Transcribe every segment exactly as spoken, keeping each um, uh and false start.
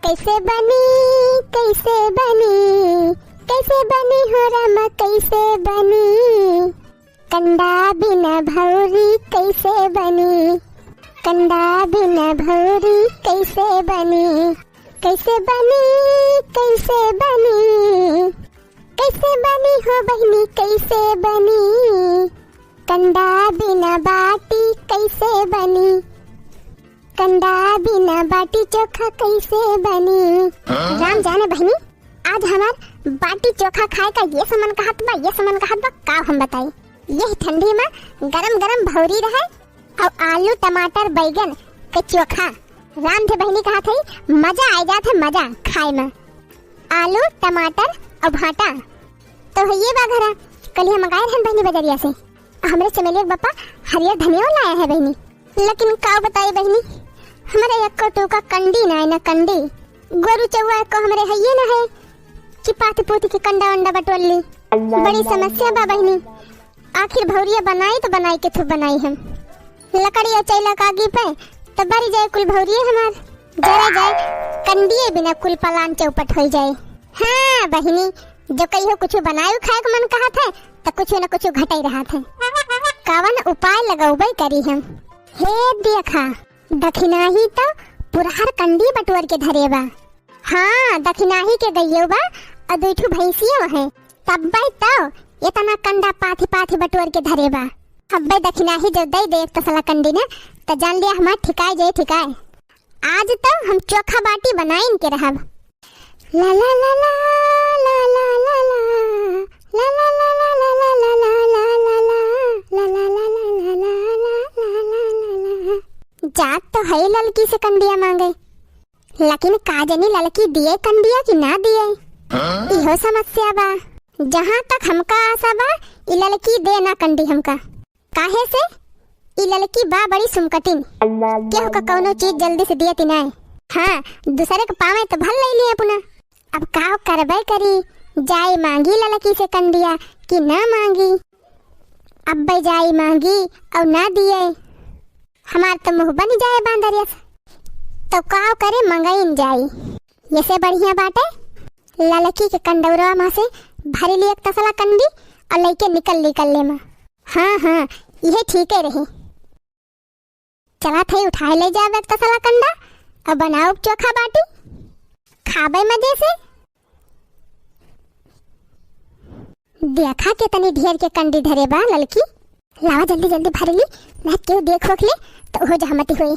कैसे बनी, कैसे बनी, कैसे बनी हो रामा, कैसे बनी? कंडा बिना भौरी कैसे बनी? कंडा बिना भौरी कैसे बनी? कैसे बनी, कैसे बनी, कैसे बनी हो बहिनी, कैसे बनी? कंडा बिना बाटी कैसे बनी? कंडा बिना बाटी चोखा कैसे बनी? राम जाने बहिनी, आज हमार बाटी चोखा खाए का ये समन कहत बा, ये समन कहत बा, का हम बताई। यही ठंडी में गरम गरम भौरी रहे और आलू, टमाटर, बैगन के चोखा। राम धे बहिनी कहत है, मजा आ जात है, मजा खाए में। आलू, टमाटर और भाटा। तो है ये बा घरा, कल हम मंगाए रहन बहिनी बजरिया से। हमरे चमेलिया के बप्पा हरियर धनिया लाया है बहिनी। लेकिन का बताई बहिनी, हमरे एको टूका कंडी ना है, ना कंडी। गोरू चौवा एको हमरे हइये ना है कि पाथी पोथी के कंडा वंडा बटोर ली। बड़ी समस्या बा बहिनी। आखिर भौरिया बनाई तो बनाई के थू बनाई हम। लकड़ी और चैला कागी पे तो बरी जाए कुल भौरिये हमार। जरा जाए कंडिये बिना कुल पलान चौपट होई जाए। हाँ बहिनी, जो कहियो कुछ बनाए खाए के मन कहत है तो कुछ न कुछ घटई रहत है। कवन उपाय लगौबे करी हम। हे देखा, दखिनाही तो पुरहर कंडी बटोर के धरे बा। हाँ, दखिनाही के गइयो बा, और दुई ठो भैंसियो है। तब्बे तो इतना कंडा पाथी पाथी बटोर के धरे बा। अब्बे दखिनाही जो दे दे एक तसला कंडी ना, तो जान लिया हमार ठिकाए जाए ठिकाए। आज तो हम चोखा बाटी बनाइन के रहब। ला ला ला ला। जात तो है ललकी से कंडिया मांगे, लेकिन का जनी ललकी दिए कंडिया कि ना दिए, हाँ? इहो समस्या बा। जहाँ तक हमका आशा बा, ई ललकी दे ना कंडी हमका। काहे से? ई ललकी बा बड़ी सुमकटिन, केहू का कौनो चीज जल्दी से दिए ती नाय। हाँ, दूसरे के पावे तो भल ले लिए अपना। अब का करबे करी, जाए मांगी ललकी से कंडिया कि ना मांगी। अब्बे जाई मांगी और ना दिए, हमार तो मुँह बन जाए बांदरिया से। तो का करे, मंगाइन जाई। ये से बढ़िया बाटे, ललकी के कंडौरवा मा से भरी ली एक तसला कंडी और लइके निकल ली कल्ले मा। हाँ, हाँ, इहे ठीके रही। चला थई उठाए ले जाब एक तसला कंडा और बनाउब चोखा बाटी, खाबे मजे से। देखा केतनी ढेर के कंडी धरे बा ललकी। लावा जल्दी जल्दी भर ली, ना केहू देख होख ले तो हो जहमती होई।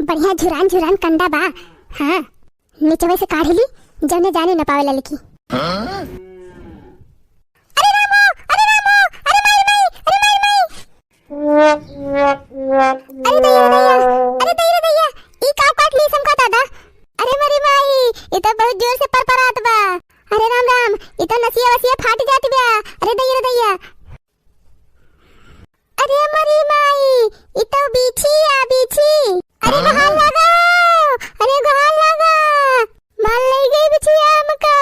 बढ़िया झुरान झुरान कंडा बा। हाँ, निचवे से काढ़ ली, जौने जाने न पावे ललकी। हाँ? अरे रामो, अरे रामो, अरे माई, माई, अरे माई, माई। अरे दैया रे दैया, अरे दैया रे दैया, ई का काट ली समका दादा? अरे मरी माई, ई तो बहुत जोर से परपरात बा। अरे राम राम, ई तो नसिया वसिया फाट जात बा। अरे दैया रे दैया। अरे मरी माई, ई तो बिछिया, बिछी। अरे गोहार लगाओ, अरे गोहार लगा, मार लई गई बिछिया हमका।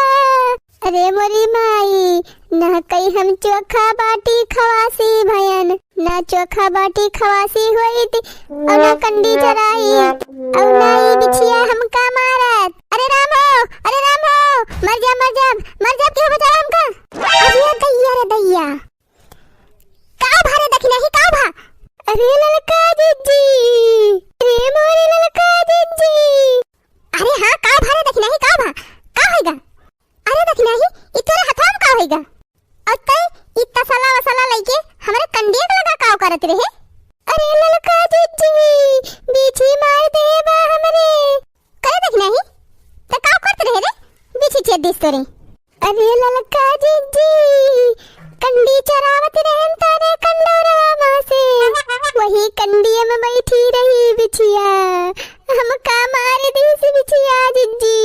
अरे मोरी माई, ना कई हम चोखा बाटी खवासी भयन, ना चोखा बाटी खवासी होई थी, और ना कंडी चराई, और ना ई बिछिया हमका मारत। अरे राम हो, अरे राम हो, मर जा, मर जा, मर जा, केहू बचाओ हमका। अरे दैया रे दैया, का भा रे दखिनाही, का भा? अरे ललका जिज्जी, अरे मोरे ललका जिज्जी। अरे हाँ, का भा रे दखिनाही, का भा? का होइगा? अरे दखिनाही, ई तोरे हथवा में का होइगा? और तै ई तसला वसला लइके हमरे कंडिया के लगा काव करत रहे? अरे ललका जिज्जी, बीछी मार दे बा हमरे। करे दखिनाही, त काव करत रहे रे? बीछी छेद दिस तोरे। अरे ललका जिज्जी, कंडी चरावत रहन तारे कंडौरवा मा से। वही कंडिया में बैठी रही बिछिया, हमका मार दीस बिछिया जिज्जी।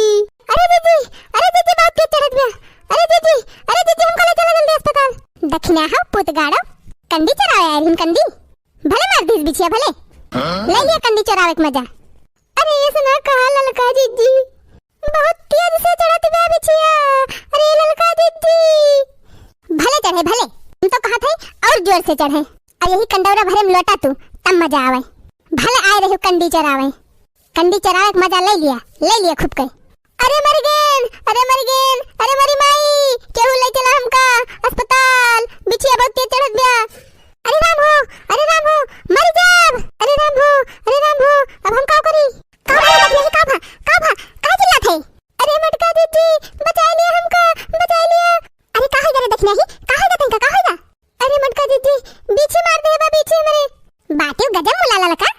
अरे जिज्जी, अरे जिज्जी, बहुत तेज चढ़त बा। अरे जिज्जी, अरे जिज्जी, हमका ले चला जल्दी अस्पताल। दखिना हो पुतगाड़ो, कंडी चरावे आयल हन कंडी। भले मार दीस बिछिया, भले। ले लिया कंडी चरावे के मजा। अरे ऐसे ना कहा ललका जिज्जी, बहुत तेज से चढ़त बा बिछिया। अरे ललका जिज्जी। भले चढ़े, भले। हम तो कहत है और जोर से चढ़े। अब यही कंडौरा भरे में लोटा तू, तब मजा आवे। भले आए रहियो कंडी चरावे, कंडी चरावे के मजा ले लिया, ले लिया खूब के। अरे मर गेन, अरे मर गेन, अरे मरी माई, केहू ले चला हमका अस्पताल, बिछिया बहुत तेज चढ़त बिया। अरे राम हो, अरे राम हो, मर जाब। अरे राम हो, अरे राम हो, अब हम का करी? का भा, का भा, का भा, का चिल्लात है? अरे मटका दीदी, बचाई लिया हमका, बचाई लिया। अरे का होइगा रे दखिनाही, का होइगा तनिका, का होइगा? अरे मटका दीदी, बीछी मार दे बा, बीछी हमरे। बाटियो गजब मुलाला लका।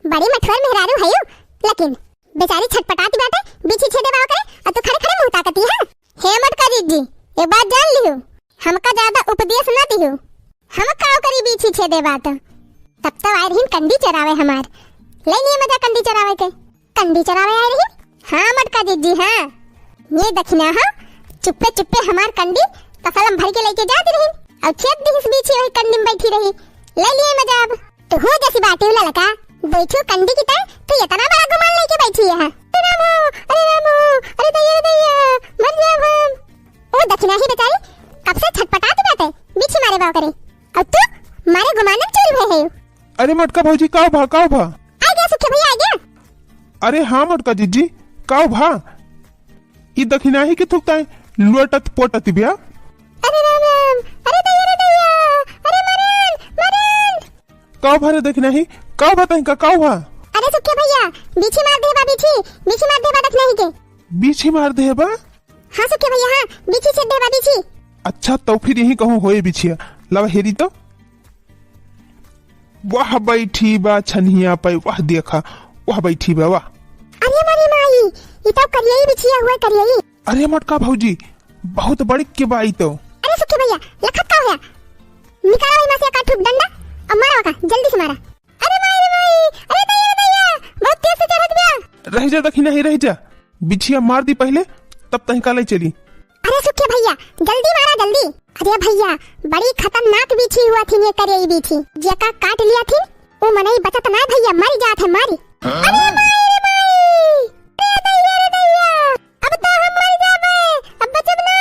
बड़ी मठोर मेहरारू हयू, लेकिन बेचारी छटपटाती बाटे, बीछी छेदे बा करे, और तू खड़े खड़े मुंह ताकती है। हे मटका दीदी, एक बात जान लिहू, हमका ज्यादा उपदेश ना दिहू। हम का करी बीछी छेदे बा तो? तब तो आए रहीन कंडी चरावे हमार। ले लिए मजा कंडी चरावे के। कंडी चरावे आए रही? हाँ मटका दीदी, हाँ। ये दखिना हो, चुप्पे चुप्पे हमार कंडी तसलम भर के लेके जात रही। और छेद दिहिस बीछी वही कंडी में बैठी रही। ले लिए मजा अब। तू हो जैसी बाटी ललका, बैठू कंडी की तरह, तू इतना बड़ा गुमान लेके बैठी है। अरे रामो, अरे रामो, अरे दैया, अरे दैया, मर जाब हम। ओ दखिना ही बेचारी, कब से छटपटात बाटे, बीछी मारे बा करे। और तू मारे गुमानन चोरी भय है। अरे मटका भौजी, का भा, का भा? आ गया सुखे भैया, आ गया। अरे हाँ मटका जीजी, का भा? ई दखिनाही के थुकताई लोटत पोटत बिया। अरे राम राम, अरे दैया रे दैया, अरे मरन, मरन। का भा रे दखिनाही, का भा तनिका, का भा? अरे सुखे भैया, बीछी मार दे बा, बीछी, बीछी मार दे बा दखिनाही के। बीछी मार दे बा? हाँ सुखे भैया, हाँ, बीछी छेद दे बा, बीछी। अच्छा, तो फिर यही कहूँ होए बिछिया, लावा हेरी तो। वाह बैठी बा छनिया पे, वाह देखा, वाह बैठी बा, वाह। अरे मोरी माई, ई तो करियई बिछिया हुआ करियई। अरे मटका भौजी, बहुत बड़ी के बा ई तो। अरे सुखी भैया, लखत का होया? निकाला वही में से एक आध ठो डंडा और मारा ओका, जल्दी से मारा। अरे माई रे माई, अरे दैया रे दैया, बहुत तेज से चढ़त बा। रह जा दखिनाही, रह जा, बिछिया मार दी पहले, तब तनिका ले चली। अरे सुखे भैया, जल्दी मारा, जल्दी। अरे भैया, बड़ी खतरनाक बीछी हुआ थी, ये करे ई बीछी। जेका काट लिया थी, वो मनई बचत ना भैया, मर जात है, मरी। अरे माई रे माई, अरे दैया रे दैया, अब तो हम मर जाबे, अब बचब ना,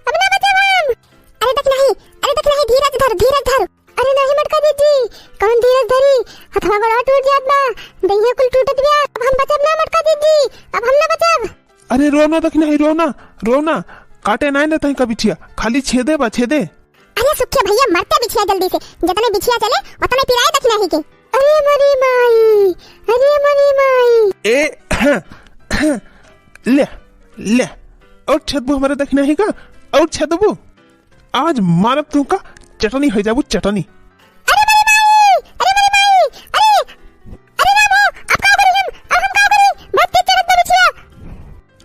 अब ना बचब हम। अरे दखिनाही, अरे दखिनाही, धीरज धर, धीरज धर। अरे नाही मटका जीजी, कौन धीरज धरी, हथवा गोड़वा टूट जात बा, दहिया कुल टूटत बा, अब हम बचब ना मटका जीजी, अब हम ना बचब। अरे रो ना दखिनाही, रो ना, रो ना, काटे नाय ना तहीं का बिछिया, खाली छेदे बा, छेदे। अरे सुखे भैया, मरते बिछिया जल्दी से, जतने बिछिया चले, उतने पिराए दखिनाही के। अरे मरी माई, अरे मरी माई। ए, ले, ले, और छेदबू हमारे दखिनाही का, और छेदबू। आज मारब तुमका, चटनी हो जाबू, चटनी। अरे मरी माई, अरे मरी माई, अरे, अरे रामो, अब का करी हम, अब हम का करी? बहुत तेज चढ़त बा बिछिया।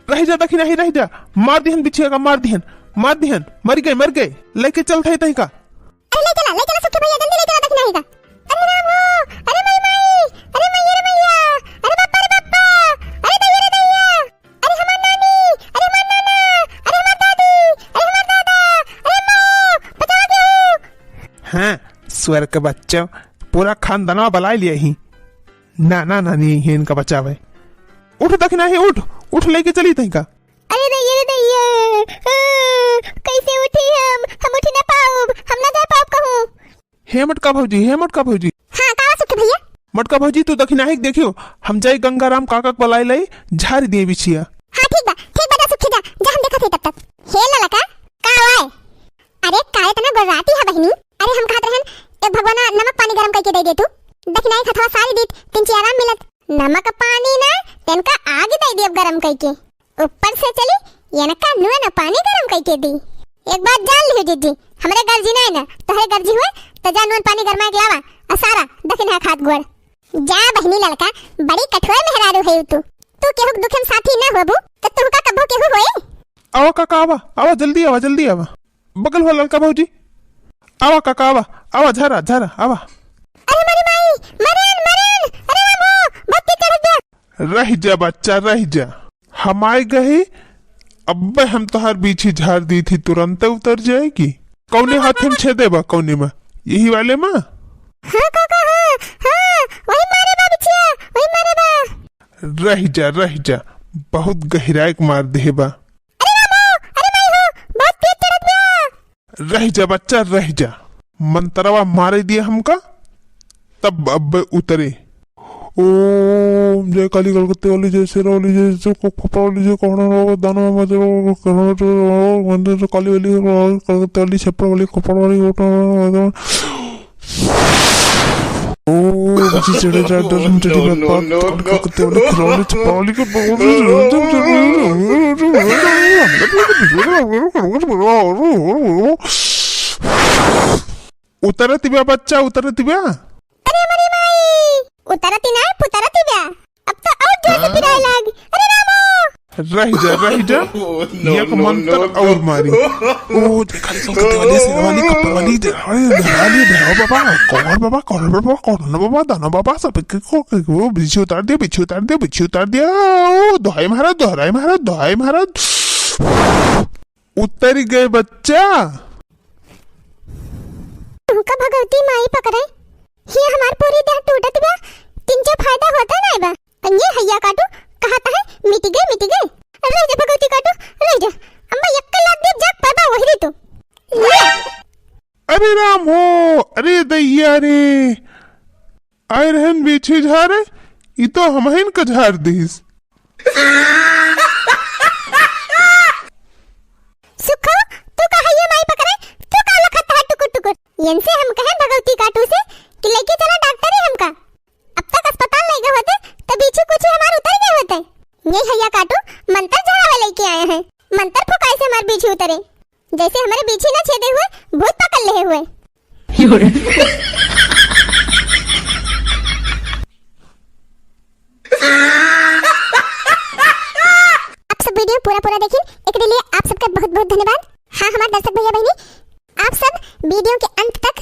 रह जा दखिनाही, रह जा, मार दिहन बिछिया का, मार दिहन, मार दिहन, मर गए, मर गए, लेके चल थे तहीं का। अरे ले चला, ले चला सुखे भैया, जल्दी ले चला दखिनाही का। अरे रामो, अरे मरी माई, अरे मैया रे मैया, अरे बापा रे बापा, अरे दैया रे दैया। अरे हमार नानी, अरे हमार नाना, अरे हमार दादी, अरे हमार दादा, अरे माँ, बचावा केहू। हाँ, स्वर्ग के बच्चों, पूरा खानदानवा बलाय लिया ही। नाना नानी ही इनका बचावे। उठ दखिनाही, उठ, उठ लेके चली तहीं का। अरे दैया रे दैया, आ, कैसे उठी हम? हम उठी ना पाउब, हम ना जा पाउब कहूँ। हे मटका भौजी, हे मटका भौजी। हाँ, का बा सुखी भैया? मटका भौजी, तू दखिनाही के देखियो, हम जाई गंगाराम काका के बलाए लाई, झारी दिए बिछिया। हाँ, ठीक बा, ठीक बा, जा सुखी जा, जा हम देखत हई तब तक। हे ललका, का आए? अरे, का इतना गोर्राती है बहिनी? अरे, हम कहत रहन, एक भगवाना नमक पानी गरम कइके दे दे तू। दखिनाही के हथवा सारी दीत, तिनची आराम मिलत। नमक पानी ना, तेनका आग दे दियब गरम कइके। ऊपर से चली, एनका नून पानी गरम कइके दी। एक बात जान लिहो जीजी, हमरे गर्जी नाय ना, तोहरे गर्जी हुए, तो जा नून पानी गरमाए के लावा, आ सारा दखिना खात गोड़। जा बहिनी ललका, बड़ी कठोर मेहरारू है तू। तू केहू के दुखे में साथी ना होबू, तो तुहका कब्बो केहू होए? आवा काका, आवा, आवा, जल्दी आवा, जल्दी आवा। बगल हुआ ललका भौजी, आवा काका, आवा, आवा, झरा, झरा, आवा। अरे मरी माई, मरन, मरन, अरे रामो, बत्ती चढ़ गया। रह जा बच्चा, रह जा। हम आए गए, अब्बे हम तोहार बीछी झार दी थी, तुरंते उतर जाएगी। कौने हाथे में छेदे बा, कौने में? यही वाले में? हाँ काका, हाँ, हाँ, वही मारे बा बिछिया, वही मारे बा। रह जा, रह जा, बहुत गहिराए के मार देहे बा। अरे रामो, अरे माई हो, बहुत तेज चढ़त बा। रह जा बच्चा, रह जा। मंतरवा मारे दिया हमका, तब अब उतरे। ओम जय काली कलकत्ते वाली, जय शेरा वाली, जय से को-, कपड़ा वाली, जय कोहड़ा वाला, दाना वाला, जय कोहड़ा वाला, मंदिर से काली वाली, कलकत्ते वाली, छप्पड़ वाली, कपड़ा वाली, ओम जी चढ़े जा, डर हम चढ़ी बात, बात, कलकत्ते वाली, खिलौने, छप्पड़ वाली, कपड़ा वाली, उतरत बा बच्चा, उतरत बा। अरे हमरी माई, उतरती नाय, पुतरती बा। अब तो और जोर से पिराए लाग। अरे रामो! रह जा, रह जा। Oh, no, एक no, मंत्र no, no। और मारी। ओ, देखा, देखा, कत्ते वाली, सिर वाली, कपड़ वाली, दे, अरे, दे वाली, दे, ओ बाबा, कौन बाबा, कौन बाबा, कौन बाबा, दाना बाबा, सब के को, को, को, बिच्छी उतार दिया, बिच्छी उतार दिया, बिच्छी उतार दिया। ओ, दोहाई महाराज, दोहराई महाराज, दोहाई महाराज। उतर गए बच्चा। तुमका भगवती माई पकड़े, ये हमार पूरी देह टूटत बा, किंचो फायदा होता नाय बा। ये हैया काटू, कहा त है, मिट गए, मिट गए। रह जा भगवती काटू, रह जा। अम्मा यक्का लात देब, जा परबा वहरी तू। ले। अरे राम हो, अरे दैया रे। आए रहन बीछी झारे, ई तो हमहिन का झार दिस। सुखो, तू का हैया माई पकड़े, तू का लखत है टुकुर टुकुर। इनसे हम कहे भगवती काटू से कि लेके चला डॉक्टर ही हमका। अब तक अस्पताल ले गए होते, तो बीछी कुछ हमार उतर गए होते। ये हैया काटू, मंत्र चढ़ावे लेके आए हैं। मंत्र फुकाए से हमार बीछी उतरे। जैसे हमरे बीछी ना छेदे हुए, भूत पकड़ लेहे हुए। आप सब वीडियो पूरा पूरा देखिन, एकरे लिए आप सबके बहुत बहुत धन्यवाद। हाँ, हमार दर्शक भैया बहनी, आप सब वीडियो के अंत तक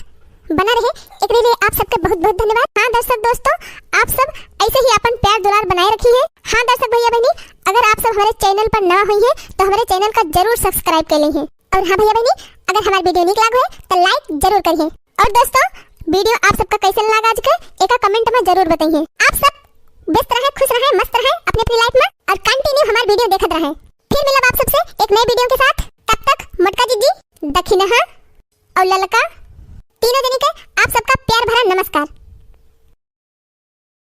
बना रहे, एकरे लिए आप सबके बहुत बहुत धन्यवाद। हाँ दर्शक दोस्तों, आप सब ऐसे ही अपन प्यार दुलार बनाए रखी है। हाँ दर्शक भैया बहनी, अगर आप सब हमारे चैनल पर नवा हुई है तो हमारे चैनल का जरूर सब्सक्राइब कर लीजिए। और हाँ भैया बहनी, अगर हमार वीडियो नीक लाग होए तो लाइक जरूर करिए। और दोस्तों, वीडियो आप सबका कैसन लाग आज के, एका कमेंट में जरूर बताइए। आप सब व्यस्त रहे, खुश रहे, मस्त रहे अपनी अपनी लाइफ में और कंटिन्यू हमार वीडियो देखत रहे। फिर मिलब आप सबसे एक नए वीडियो के साथ। तब तक मोटका जीजी दखिनहा और ललका तीनों जनी के आप सबका प्यार भरा नमस्कार।